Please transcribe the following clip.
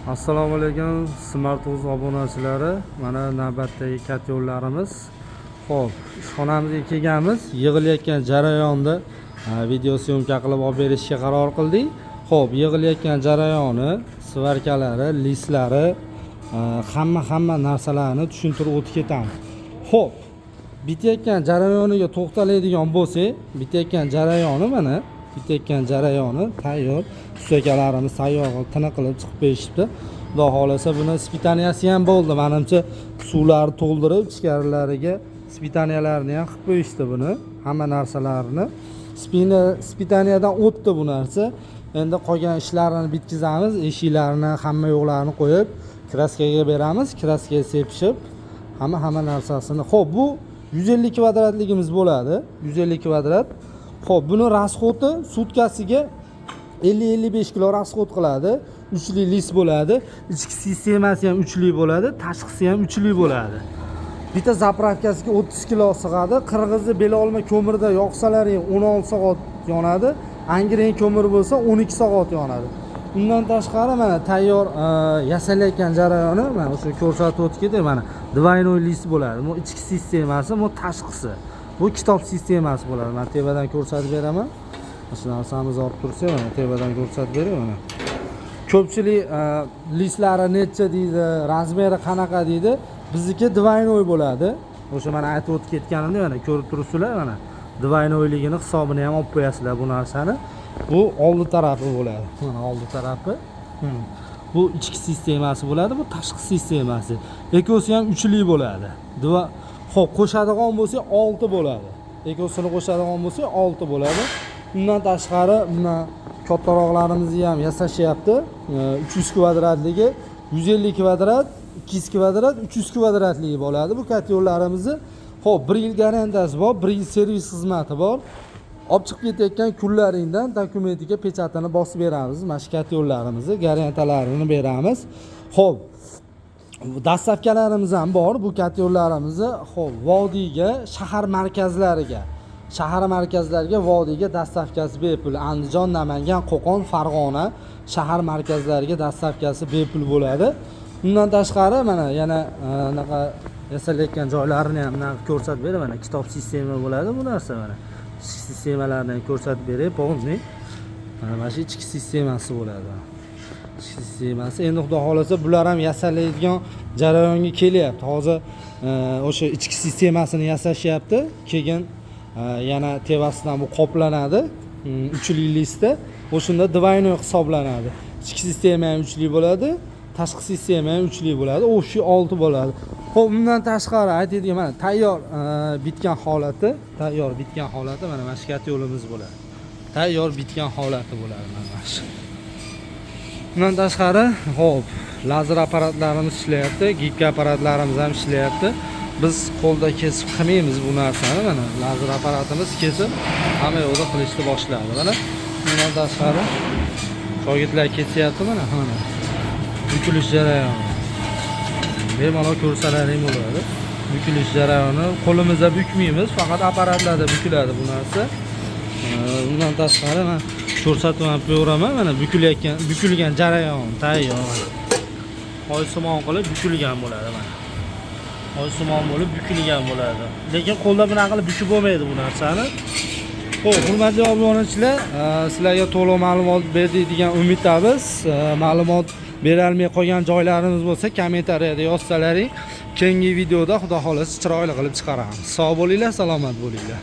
Assalomu alaykum, Smart Uz obunachilari. Mana navbatdagi котёл larimiz. Xo'p, ishxonamizga kelganmiz. Yig'ilayotgan jarayonda video съёмка qilib olib berishga qaror qildik. Xo'p, yig'ilayotgan jarayoni, сварка lari, listlari, hamma narsalarni tushuntirib o'tib ketamiz. Xo'p, bitayotgan jarayoniga to'xtaladigan bo'lsak, bitayotgan jarayoni, mana, bitayotgan jarayoni tayyor. Ustakalarimiz tayyor qilib, tiniq qilib chiqib berishibdi. Xudo xohlasa, buni испытания si ham bo'ldi. Manimcha, suvlarni to'ldirib, ichkarilariga испытания larni ham qilib qo'yishdi buni. Hamma narsalarini. Испытания dan o'tdi bu narsa. Endi qolgan ishlarini bitkazamiz, eshiklarni, hamma yo'qlarini qo'yib, краска ga beramiz, краска ga sepishib, hamma narsasini. Xo'p, bu 150 kvadratligimiz bo'ladi. 150 kvadrat. Xo'p, buni расход i sutkasiga 50-55 kilo расход qiladi. Uchli list bo'ladi. Ichki sistemasi ham uchli bo'ladi, tashqisi ham uchli bo'ladi. Bitta заправка siga 30 kilo sig'adi. Qirg'izni belolma ko'mirda yoqsalaring 16 soat yonadi. Angren ko'mir bo'lsa 12 soat yonadi. Undan tashqari, mana, tayyor yasalayotgan jarayoni, mana o'sha ko'rsatib o'tib ketay, mana, двойной list bo'ladi. Bu ichki sistemasi, bu tashqisi. Bu kitob sistemasi bo'ladi. Men tepadan ko'rsatib beraman. Mana shu narsamizni olib tursak, mana, tepadan ko'rsatib beray, mana. Ko'pchilik listlari necha deydi, размер i qanaqa deydi. Bizniki двойной bo'ladi. O'sha mana aytib o'tib ketganimdek, mana, ko'rib turibsizlar, mana, двойной ligini hisobini ham olib qo'yasizlar bu narsani. Bu oldi tarafi bo'ladi. Mana oldi tarafi. Bu ichki sistemasi bo'ladi, bu tashqi sistemasi. Ikkovsi ham uchli bo'ladi. Два. Xo'p, qo'shadigan bo'lsak 6 bo'ladi. Ikkovsini qo'shadigan bo'lsak 6 bo'ladi. Undan tashqari, bundan kattaroqlarimizni ham yasashyapti. 300 kvadratligi, 150 kvadrat, 200 kvadrat, 300 kvadratligi bo'ladi bu котёл larimizni. Xo'p, 1 yil garantiyasi bor, 1 yil servis xizmati bor. Olib chiqib ketayotgan kunlaringdan dokumentiga печать ini bosib beramiz. Mana shu котёл larimizni garantiyalarini beramiz. Xo'p, доставка larimiz ham bor bu котёл larimizni. Xo'p, vodiyga, shahar markazlariga, vodiyga доставка si bepul. Andijon, Namangan, Qo'qon, Farg'ona shahar markazlariga доставка si bepul bo'ladi. Undan tashqari, mana, yana anaqa yasalayotgan joylarini ham bunaqa ko'rsatib beray. Mana, kitob sistema bo'ladi bu narsa, mana. Sistemalarni ham ko'rsatib beray полный. Mana shu ichki sistemasi bo'ladi. Ichki sistemasi. Endi Xudo xohlasa, bular ham yasalaydigan jarayonga kelyapti. Hozir o'sha ichki sistemasini yasashyapti. Keyin yana tevasidan bu qoplanadi. Uchli listda. O'shanda двойной hisoblanadi. Ichki sistema ham uchli bo'ladi, tashqi sistema ham uchli bo'ladi. Общий 6 bo'ladi. Xo'p, undan tashqari aytadigan, mana, tayyor bitgan holati, tayyor bitgan holati, mana shu котёл imiz bo'ladi. Tayyor bitgan holati bo'ladi mana shu. Undan tashqari, xo'p, lazer apparatlarimiz ishlayapti, гибка apparatlarimiz ham ishlayapti. Biz qo'lda kesib qilmaymiz bu narsani, mana, lazer apparatimiz kesib hamma yoqda qilishni boshladi. Mana, undan tashqari, shogirdlar kesyapti, mana. Bukilish jarayoni. Bemalol ko'rsalaring bo'ladi. Bukilish jarayoni qo'limizda bukmaymiz, faqat apparatlarda bukiladi bu narsa. Undan tashqari, man ko'rsatib ham beraman, mana, bukilayotgan, bukilgan jarayon tayyor. Oysimon qilib bukilgan bo'ladi, mana. Oysimon bo'lib bukilgan bo'ladi. Lekin qo'lda bunaqa qilib bukib bo'lmaydi bu narsani. Xo'p, hurmatli obunachilar, sizlarga to'liq ma'lumot berdik degan umiddamiz. Ma'lumot berolmay qolgan joylarimiz bo'lsa, kommentariyada yozsalaring, keyingi videoda Xudo xohlasa chiroyli qilib chiqaramiz. Sog' bo'linglar, salomat bo'linglar.